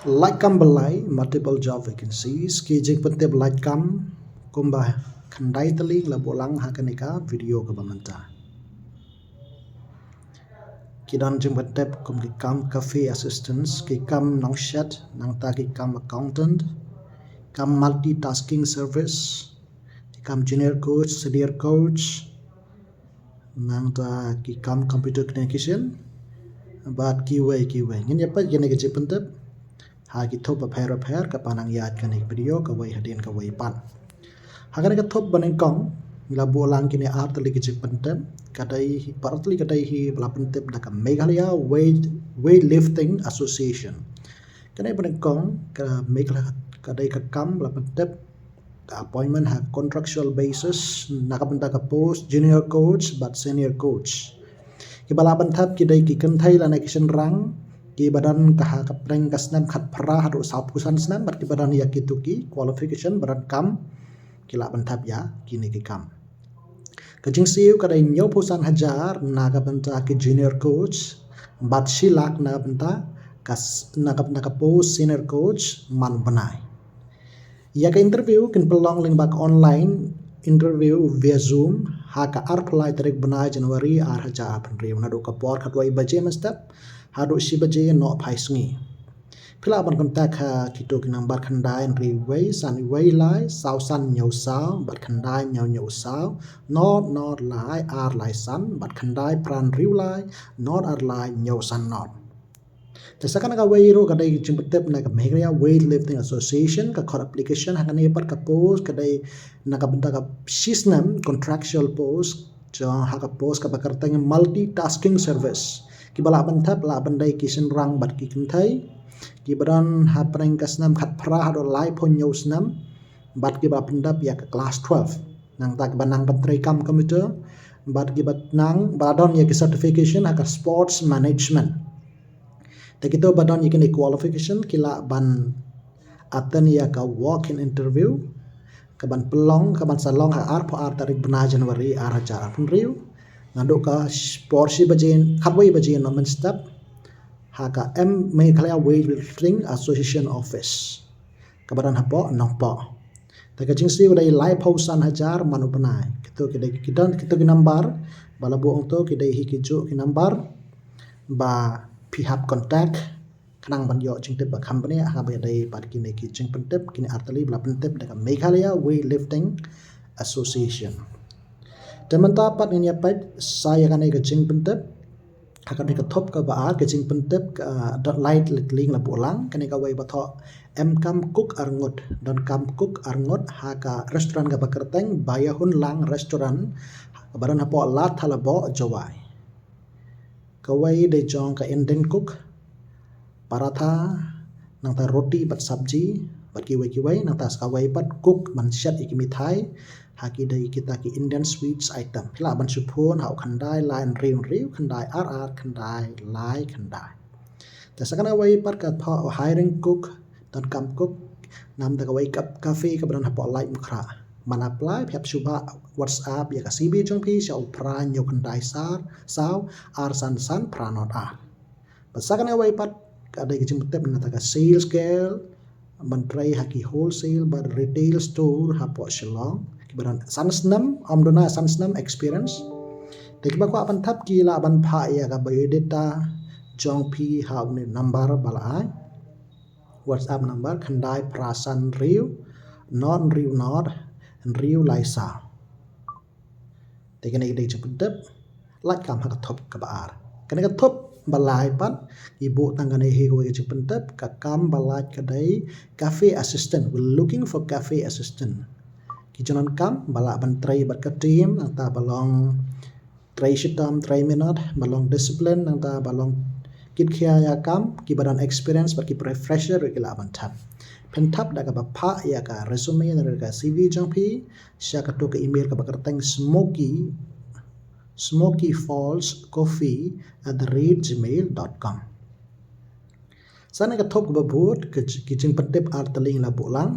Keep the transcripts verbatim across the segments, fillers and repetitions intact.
Lait kam ba lai, multiple job vacancies, ki jingpyntip lait kam kumba khyndai tylli la buh lang ha kane ka video kaba mynta. Ki don jingpyntip kum ki kam cafe assistants, ki kam nongshet, nangta ki kam accountant, kam multitasking service, ki kam junior coach, senior coach, nangta ki kam computer technician, bad kiwei kiwei. Ngin ïa peit kine ki jingpyntip ha ki thup bapher bapher, kaba nang ïaid kane ka video kawei hadien kawei pat. Ha kane ka thup banyngkong la buh lang kine ar tylli ki jingpyntip, ka dei hi, ar tylli ka dei hi ba la pyntip da ka Meghalaya Weight, Weightlifting Association. Kane banyngkong ka Meghalaya, ka dei ka kam ba la pyntip ka appointment ha contractual basis na ka bynta ka post junior coach bad senior coach. Kiba la ban thep ki dei ki kynthei lane ki shynrang kiba don ka ha ka pdeng ka snem khatphra haduh sawphew san snem bad kiba don ïa kito ki qualification ba donkam, ki la ban thep ïa kine ki kam. Ka jingsiew ka dei hynñiewphew san hajar na ka bynta ki junior coach bad shi lak na ka bynta ka s-, na ka, na ka post senior coach man u bnai. Ïa ka interview kin pynlong lyngba ka online interview via Zoom ha ka arphew lai tarik bnai January ar hajar arphew hynriew, naduh ka por khatwei baje mynstep haduh shi baje nohphai sngi. Phi lah ban contact ha kito ki nambar khyndai hynriew wei san wei lai saw san hynñiew saw bad khyndai hynñiew hynñiew saw, nod nod lai ar lai san bad khyndai phra hynriew lai nod ar lai hynñiew san nod. Te sa kane kawei ruh ka dei ka jingpyntip na ka Meghalaya Weightlifting Association, ka khot application ha kane pat ka post ka dei na ka bynta ka shi snem contractual post, jong ha ka post kaba kyrteng multitasking service. Kiba lah ban thep lah ban dei ki shynrang bad ki kynthei kiba don ha pdeng ka snem khatphra haduh laiphew hynñiew snem bad kiba pyndep ïa ka class twelve. Nangta kiba nang ban trei kam computer bad kiba nang ba don ïa ki certification ha ka sports management. Te kito ba don ïa kine qualification ki lah ban attend ïa ka walk-in interview kaban pynlong, kaban sa long ha arphew ar tarik bnai January ar hajar arphew hynriew, naduh ka sh-, por shi baje, khatwei baje noh mynstep ha ka M Meghalaya Weightlifting Association Office kaba don hapoh Nongpoh. Te ka jingsiew ka dei laiphew san hajar man u bnai. Kito ki dei ki don, kito ki nambar ba la buh hangto ki dei hi ki juh ki nambar ba phi hap contact khnang ban ïoh jingtip ba kham bniah haba ïadei bad kine ki jingpyntip, kine ar tylli ba la pyntip da ka Meghalaya Weightlifting Association. Te mynta pat ngin ïa peit sa ïa kane ka jingpyntip ha kane ka thup kaba ar, ka jingpyntip ka, ah, dot light lit ling la buh lang. Kane kawei ba thoh, em kam cook arngut, donkam cook arngut ha ka restaurant kaba kyrteng Bayahunlang Restaurant kaba don hapoh Lad Thalaboh, Jowai. Kawei dei jong ka Indian cook, paratha, nangta roti bad sabji bad kiwei kiwei, nangta sa kawei pat cook ban shet ïa ki mithai ha ki dei kita ki Indian sweets item. Phi lah ban shu phone ha u khyndai lai hynriew hynriew khyndai ar ar khyndai lai khyndai. Te sa kane kawei pat ka thoh hiring cook, donkam cook namar kawei ka cafe kaba don hapoh Laitumkhrah. Ban apply phi hap shu bah WhatsApp ïa ka C V jong phi sha u phra hynñiew khyndai sar saw ar san san phra nod ar. Bad sa kane kawei pat ka dei ka jingpyntip nangta ka sales girl ban trei ha ki wholesale bad retail store hapoh Shillong. Kiba don san snem, ym duna san snem experience. Te kiba kwah ban thep ki lah ban phah ïa ka biodata jong phi ha une u nambar ba la ai. WhatsApp number khyndai phra san hynriew nod hynriew nod hynriew lai saw. Te kane ka dei ka jingpyntip lait kam ha ka thup kaba ar. Kane ka thup ba lai pat i buh tang kane hi kawei ka jingpyntip, ka kam ba lait ka dei cafe assistant. We're looking for cafe assistant. Ki jingdonkam ba lah ban trei bad ka team, nangta ba long trei shitom, trei minot, ba long discipline, nangta ba long kit khia ïa kam, kiba don experience bad ki pre-, fresher ruh ki lah ban thep. Phin thep da kaba phah ïa ka resume ne ka C V jong phi sha kato ka email kaba kyrteng smoky, smoky falls coffee at the rate gmail dot com. Sa kane ka thup kaba bud, ka j-, ki jingpyntip ar tylli la buh lang.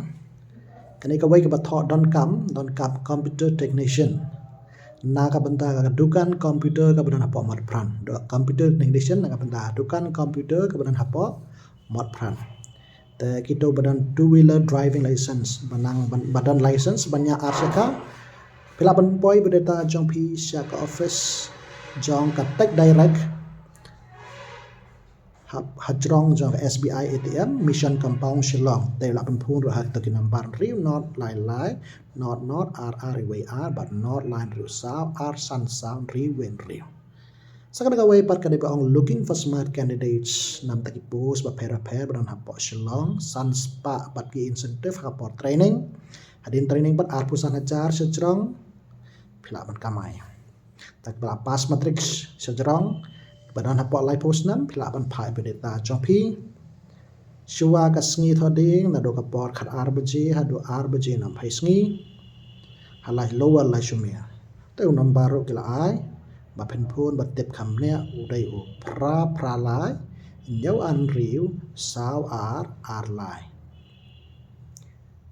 Kane kawei kaba thoh donkam, donkam computer technician na ka bynta ka dukan computer kaba don hapoh Motphran. Do-, computer technician na ka bynta dukan computer kaba don hapoh Motphran. Te kito ba don two wheeler driving license, ba nang ban, ba don license ban ñiah ar shaka, phi lah ban poi biodata jong phi sha ka office jong ka Tech Direct ha, hajrong jong ka S B I A T M, Mission Compound, Shillong. Te lah ban phone ruh ha kito ki number: hynriew nod lai lai nod nod ar ar wei ar bad nod lai hynriew saw ar san saw hynriew wei hynriew. Sa kane kawei pat ka dei ba ong looking for smart candidates, namta ki post bapher bapher ba don hapoh Shillong, san spah bad ki incentive ha ka por training. Hadien training pat arphew san hajar shajrong phi lah ban kamai. Te kiba la pass matric shajrong, kiba don hapoh laiphew snem, phi lah ban phah biodata jong phi shuwa ka sngi Thohdieng, naduh ka por khat ar baje haduh ar baje namphai sngi, ha Lai Lower Laisumia. Te u number ruh ki la ai ba phin phone ba tip kham bniah, u dei u phra phra lai hynñiew ar hynriew saw ar ar lai.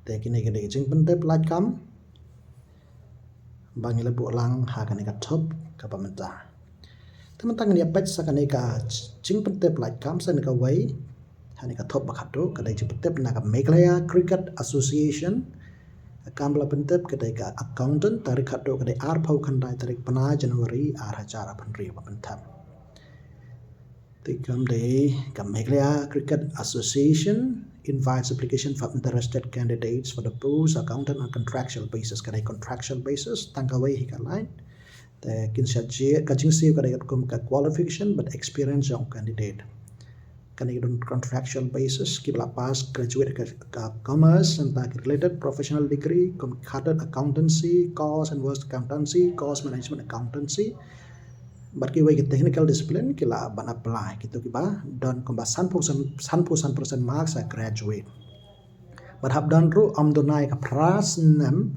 Te kine ki dei ki jingpyntip lait kam ba ngi la buh lang ha kane ka thup kaba mynta. Te mynta ngin ïa peit sa kane ka jingpyntip lait kam, sa kane kawei ha kane ka thup ba khatduh, ka dei jingpyntip na ka Meghalaya Cricket Association. Ka kam ba la pyntip ka dei ka accountant, tarik khatduh ka dei arphew khyndai tarik bnai January ar hajar arphew hynriew ba pynthep. Te kam dei ka Meghalaya Cricket Association invites application from interested candidates for the post accountant on contractual basis. Ka dei contractual basis, tang kawei hi ka line. Te kin sa jia, ka jingsiew ka dei katkum ka qualification bad experience jong candidate. Kane ka don contractual basis, kiba la pass graduate ka, ka commerce, nangta ki related professional degree kum chartered accountancy, cost inverse accountancy, cost management accountancy. Bad kiwei ki technical discipline ki lah ban apply. Kito kiba don kumba sanphew san, sanphew san percent marks ha graduate. Bad hap don ruh ym duna ïa ka phra snem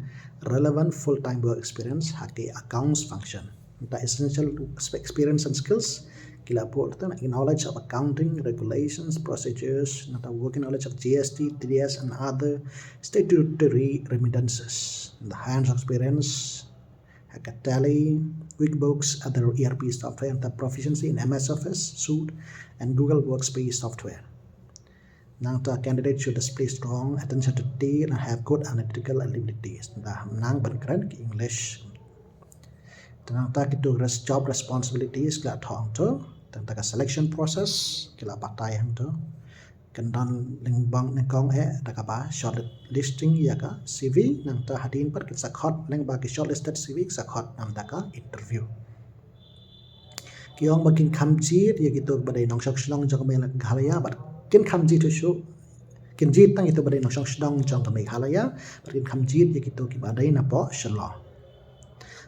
relevant full time work experience ha ki accounts function. Nangta essential experience and skills ki la buh tang na knowledge of accounting regulations, procedures, nangta working knowledge of G S T, T D S and other statutory remittances. Nangta hands-on experience ha ka Tally, QuickBooks, other E R P software, nangta proficiency in M S Office suite and Google Workspace software. Nangta candidate should display strong attention to detail and have good analytical abilities. Nangta nang ban kren ki English. Te nangta kito res-, job responsibilities ki la thoh hangto. Te nangta ka selection process ki la batai hangto. Kan don lyngba nyngkong eh da kaba shortlisting ïa ka C V, nangta hadien pat kin sa khot lyngba ki shortlisted C V, kin sa khot namar ka interview. Ki ong ba kin kham jied ïa kito kiba dei nongshong shnong jong ka Meghalaya bad kin kham jied shuh, kin jied tang kito ba dei nongshong shnong jong ka Meghalaya bad kin kham jied ïa kito kiba dei napoh Shillong.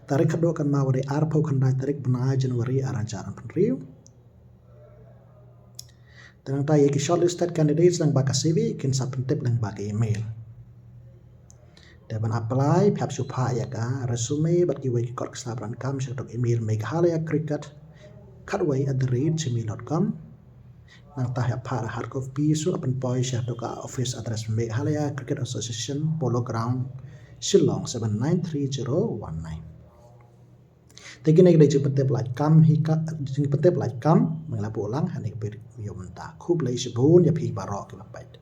Tarik khatduh kan mut ba dei arphew khyndai tarik bnai January ar hajar arphew hynriew. Te nangta ïa ki shortlisted candidates lyngba ka C V kin sa pyntip lyngba ka email. Te ban apply phi hap shu phah ïa ka resume bad kiwei ki kot ksnap ban kam sha ka email Meghalaya Cricket khatwei at the rate gmail dot com. Nangta phi hap phah hard copy shuh ban poi sha ka office address Meghalaya Cricket Association, Polo Ground, Shillong seven nine three zero one nine. Te kine ki dei jingpyntip lait kam hi ka, jingpyntip lait kam ba ngi la buh lang ha kane ka video mynta. Khublei shibun ïa phi baroh kiba peit.